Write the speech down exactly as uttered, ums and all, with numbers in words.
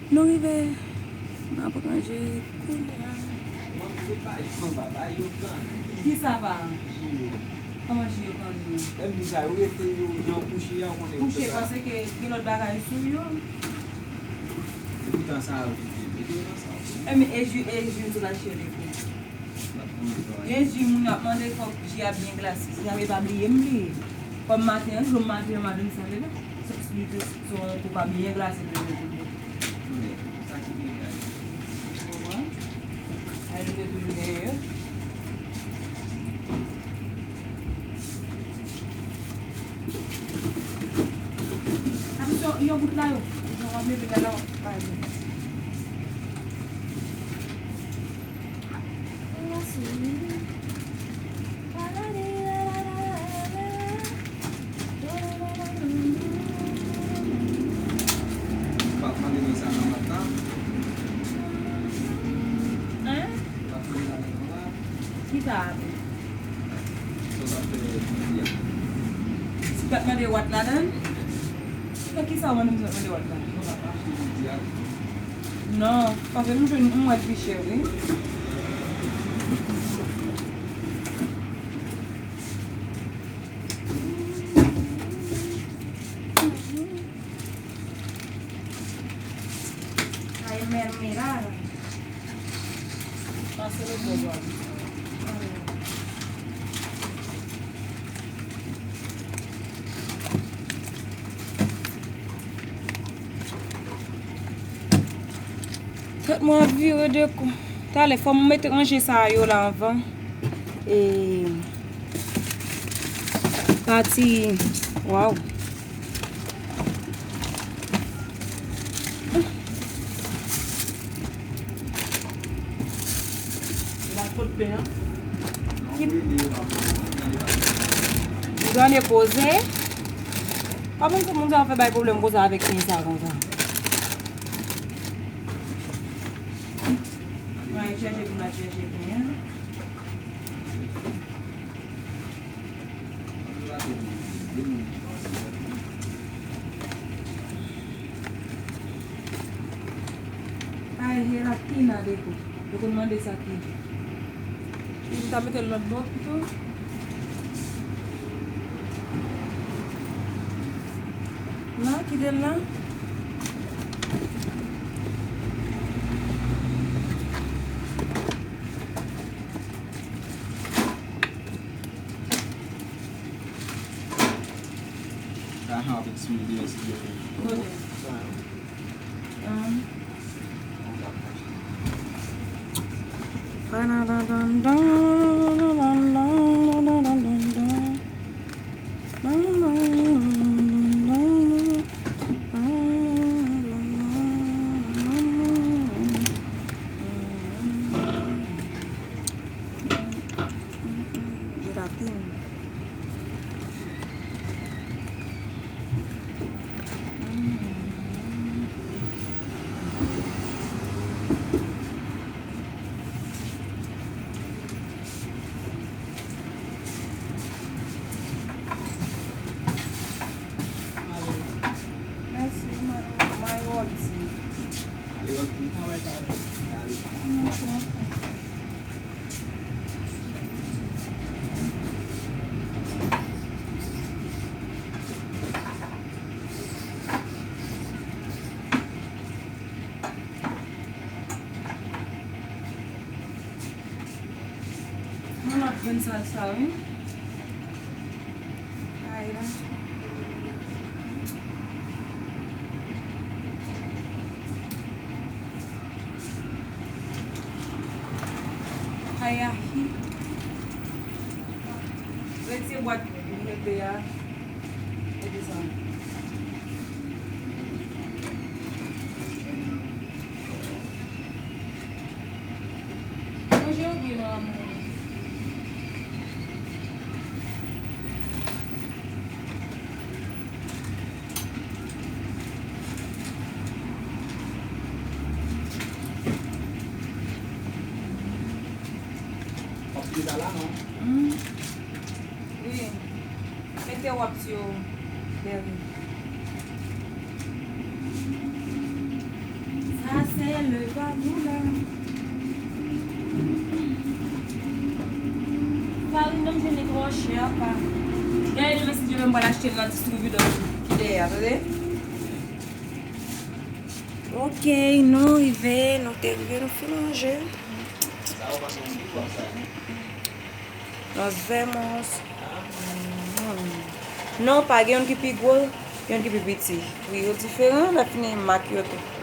Nou rive, n ap ranje koulè a. Kisa pa? Kòman ji yo kanni? Menm di sa, yo rete, yo, yo kouche a, ou konnen. Kouche, paske gen lòt bagay sou yo. Epoutan sa yo ki te mete yo nan sa. E men, e ji, e ji m sot achte depo. Gen ji moun ap mande fòk ji a byen glase. Si sa vle pa bliye m bliye. Kòm maten an, jou maten an, madanm sa leve. Se, se, se yon koup a byen glase pou yo mete. Ou konprann? Ay, nou te toujou genyen yo. Atann, yon gout la yo. Jan w ap leve la, la w ap pale. Ou pa t mande mwen sa nan wat la? Hein? Ou pa t mande sa nan wat la? Ki sa? Sa w t ap fè, fi a? Si w t ap mande wat ladan l? Nan ki sa w mande m si w t ap mande wat la? Non, paske m jwenn, m wè l pi chè, wi. Ay, mermelada. Pase lòt bò, bò. Tèt mwen ap vire de kou. Talè, fò m mete ranje sa yo la anvan. E pati, waw. Granne poze. Pa moun, moun sa fè bay pwoblèm konsa avèk pen sa konsa. Mwen al chèche pou n al chèche pen an. Ay, gelatina de kou. Yo konn mande sa ki. Ou ta mete l lòt bò pito. La, kite l la. Sa a ap eksplike, eksplike. Kote? Sa a. Jelatin. Mèsi, Mayo, Mayo Orti. Yon lòt grenn salsa, wi. Ay la. Ay, ahi. Retire bwat nepe a. Epi sa. Manje yo byen, manman. Wi. Mete wòb sou yo, Berry. Sa Farin nan m jwenn li twò chè, apa. Gade demen si Dye vle m pral achte l nan distribidò ki dèyè a, tande. Ok, nou rive, nou te rive, nou fin manje. Nos vemos. Non, pa gen youn ki pi gwo, youn ki pi piti. Pri yo diferan, lè fini mak yo tou.